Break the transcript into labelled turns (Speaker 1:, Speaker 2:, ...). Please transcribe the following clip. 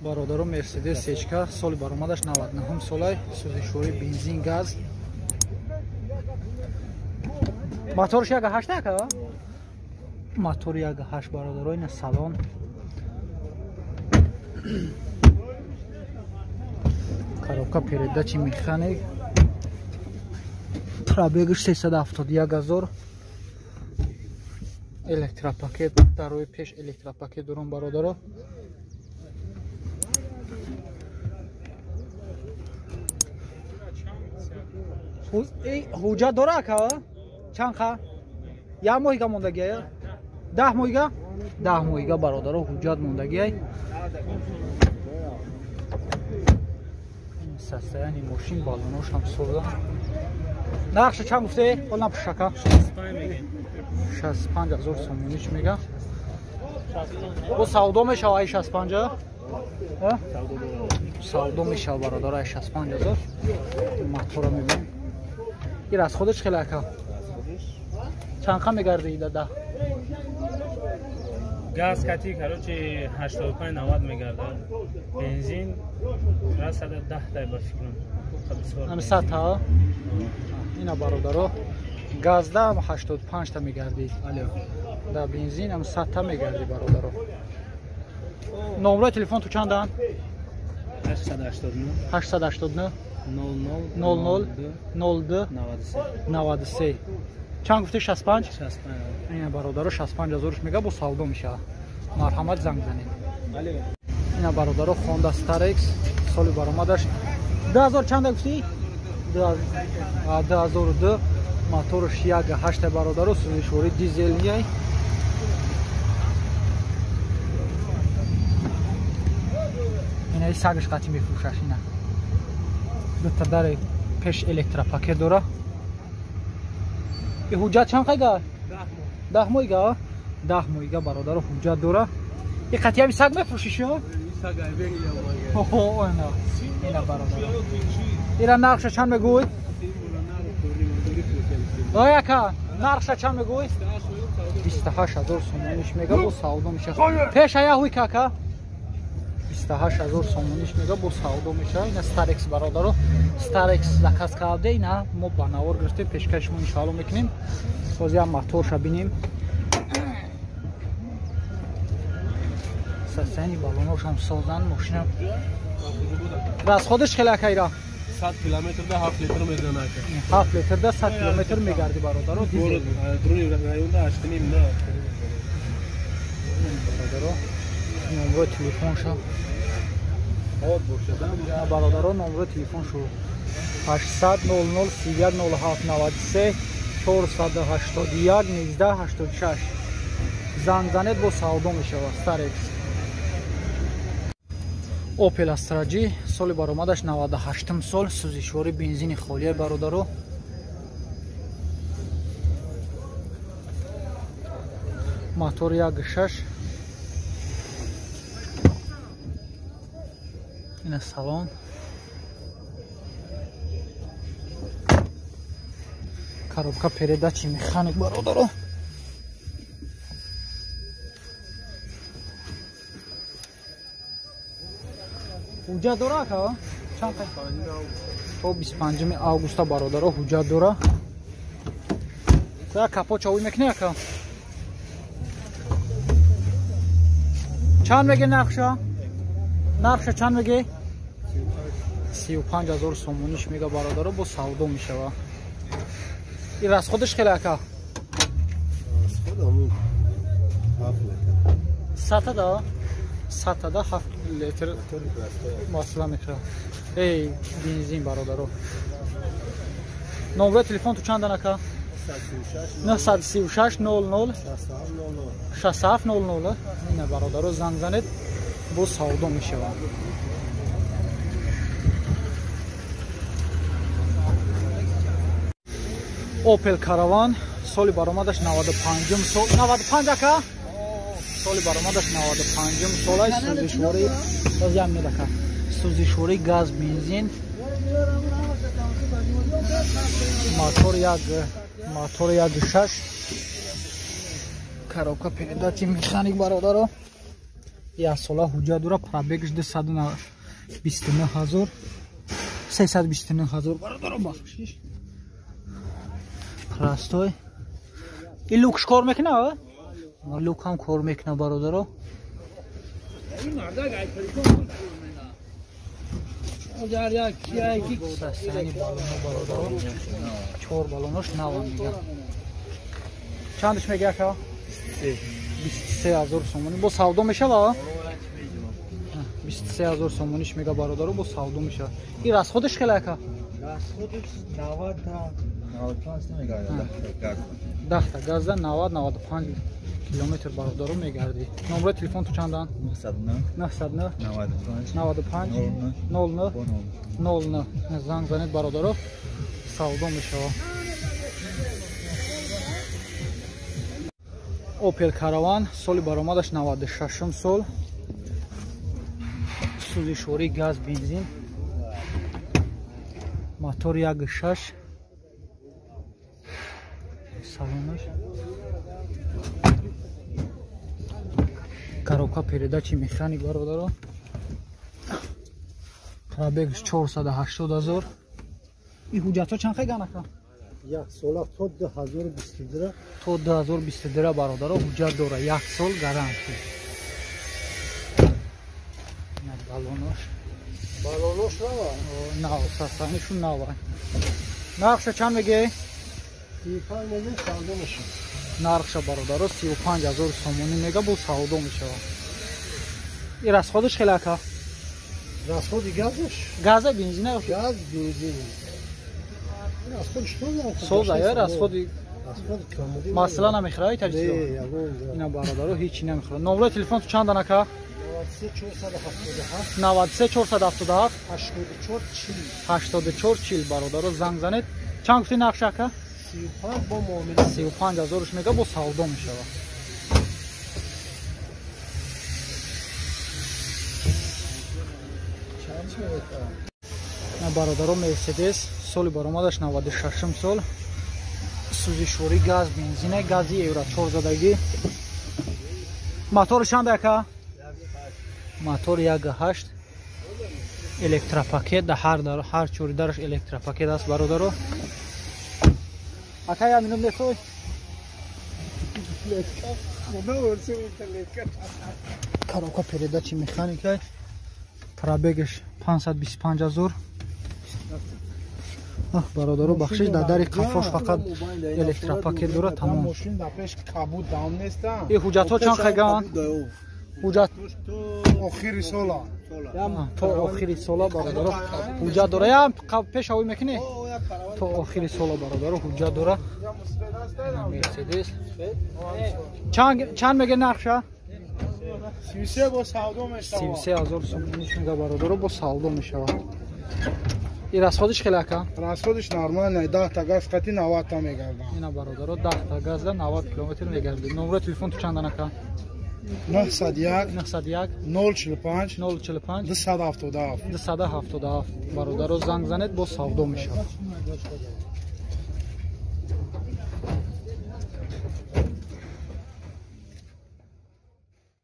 Speaker 1: Бародаро, Мерседес Сечка, соли баромадаш 99 солай, сӯзишворӣ бензин газ. Моторш 1.8 ака? Мотор 1.8 бародаро, ина салон. Коробка передачи механик. Пробегаш 371 000. Электропакет, дарои пеш электропакет дорам бародаро. Ҳуҷҷат дора ака? Чанд қа? Як моҳига мондагия? 10 моҳига? 10 моҳига бародаро ҳуҷҷат мондагия. Состояние мошин, балонош ҳам соза. Нархша чанд гуфте? Ҳол напуш ака. 65 000 сомонич мега. Бо савдо мешава ай 65? Савдо мешава бародаро ай 65 000. Мотора мебинем. Ир аз худаш хеле ака. Чанд қа мегарди ида да?
Speaker 2: Газ кати, короче, 85-90 мегардад. Бензин 110 тай ба фикрам.
Speaker 1: Ами 100 та? Ина бародаро, газда 85 та мегарди. Да бензин ам 100 та мегарди бародаро. Номрои телефон ту чандан?
Speaker 2: 889
Speaker 1: 889
Speaker 2: 00
Speaker 1: 00 02
Speaker 2: 93
Speaker 1: 93. Чанд гуфти? 65?
Speaker 2: 65.
Speaker 1: Ина бародаро 65 000 мега, бо савдо мешава. Марҳамат, занг занед. Ина бародаро Honda Starex, соли баромадаш 2000 чанда гуфти? 2002, моторш 1.8 бародаро, сӯзишворӣ дизелия. Ина и сагаш қати мефурӯшаш ина. Дута дари пеш электропакет дора. И ҳуҷҷат чанд қайга? 10 моҳига? 10 моҳига бародаро ҳуҷҷат дора. И қатиями саг мефурӯшиш ё? Ина. Ина бародаро. Ира нархша чанд мегӯй? Ой ака, нархша чанд мегӯй? 28 000 сомониш мега, бо савдо мешава. Пеш ая ҳуй кака? 28 000 сомониш мега, бо савдо мешава. Ина Starex бародаро, Starex заказ карда, ина мо ба навор гирифтем, пешкаши мо иншоалло мекунем. Боз як моторша бинем. Состояние балоношам созан, мошина. Расходаш хеле ака ира?
Speaker 3: 100 километр да 7 литр мезанад ака.
Speaker 1: 7 литр да 100 километр мегарди бародаро. Дизел.
Speaker 3: Друни районда 8.5 да.
Speaker 1: Бародаро, номрои телефонша. Бародаро, номрои телефоншу 800 00 31 07 93 481 19 86. Занг занед, бо савдо мешава Starex. Opel Astra G, соли баромадаш 98 сол, сӯзишворӣ бензини холия бародаро. Мотор 1.6. Ина салон. Коробка передачи механик бародаро. Ҳуҷҷат дора ака? Чанд қай? То 25 августа бародаро ҳуҷҷат дора. Та капот чавӣ мекунӣ ака? Чанд меге нархша? Нархша чанд меге? 35 000 сомониш мега бародаро, бо савдо мешава. И расходаш хеле ака?
Speaker 3: Расход ҳамун 7 литр.
Speaker 1: Сата да? Сата да 7 литр масла мехӯрад. Эй, бензин бародаро. Номрои телефон ту чандан ака? 936 00 67 00. Ина бародаро занг занед, бо савдо мешава. Opel Caravan, соли баромадаш 95 сол, 95 ака? Соли баромадаш 95 солай, сӯзишворӣ, боз як минут ака. Сӯзишворӣ газ бензин. Мотор 1.6. Коробка передачи механик бародаро. Як сола ҳуҷҷат дора, пробегш 229 000, 329 000 бародаро, бахшиш. Простой. И люкш кор мекуна? Люк ҳам кор мекуна, бародаро. Состояние баллоно, бародаро. Чор баллонош нава мега. Чандаш мега, ака? 23 000 сомонӣ. Бо савдо мешава? 23 000 сомониш мега, бародаро, бо савдо мешава. И расходаш хеле, ака?
Speaker 4: Расходаш 90 95 мегардад.
Speaker 1: 10 та газда 90 95 километр, бародаро, мегардӣ. Номерои телефон ту чандан?
Speaker 4: 909
Speaker 1: 909
Speaker 4: 95
Speaker 1: 95 09 09. Занг занед, бародаро, савдо мешава. Опел Караван, соли баромадаш 96 сол, сӯзишворӣ газ, бензин, мотор 1.6, салонаш коробка передачи механик, бародаро. Пробегш 480 ҳазор. И ҳуҷҷатҳо чанд хеган, ака?
Speaker 3: Як сола, то 2022.
Speaker 1: То 2022, бародаро, ҳуҷҷат дора, як сол гарантия. Балонош.
Speaker 3: Балонош нава?
Speaker 1: Нав, состояниешу нава. Нархша чанд мегӯӣ?
Speaker 3: 35 мегӯ, савдо мешавад.
Speaker 1: Нархша, бародаро, 35 ҳазор сомонӣ мега, бо савдо мешавад. И расходаш хеле, ака?
Speaker 3: Расходи газаш?
Speaker 1: Газа, бензина?
Speaker 3: Газ, бензин. Расходиш
Speaker 1: соза я расходи.
Speaker 3: Расходи.
Speaker 1: Масъала намехӯра таҷҳизо? Ина, бародаро, ҳечи намехӯра. Номерои телефонту чандан, ака?
Speaker 3: 93
Speaker 1: 477
Speaker 3: 84 40.
Speaker 1: 84 40. Бародаро, занг занед. Чанд гуфти нархша, ака?
Speaker 3: 35 бо муомила.
Speaker 1: 35 ҳазорш мега, бо савдо мешавад. Бародаро, Мерседес, соли баромадаш 96 сол, сӯзишворӣ газ, бензина, гази евро 4 задагӣ. Мотори чанд, ака? Мотор 1.8, электропакет, да ҳар чори дараш электропакет аст, бародаро. Ака, як минут мехоҳӣ? Коробка передачи механика, пробегаш 525 ҳазор. Бародаро, бахшиш, дар дари қафош фақат электропакет дора, тамом. И ҳуҷҷатҳо чанд хеган? Ҳуҷҷат
Speaker 3: охири сола.
Speaker 1: То охири сола, бародаро, ҳуҷҷат дора. Я пешавӣ мекунӣ? То охири сола, бародаро, ҳуҷҷат дора Мерседес. Чанд меге нархша?
Speaker 3: 33 бо савдо мешавад.
Speaker 1: 33 ҳазор сомониш мега, бародаро, бо савдо мешавад. И расходиш хеле, ака?
Speaker 3: Расходиш нормально, 10 та газ қати 90 та мегардам.
Speaker 1: Ина, бародаро, 10 та газда 90 километр мегардид. Номерои телефон ту чандан, ака?
Speaker 3: 901
Speaker 1: 901
Speaker 3: 045
Speaker 1: 045
Speaker 3: 277.
Speaker 1: 277. Бародаро, занг занед, бо савдо мешавад.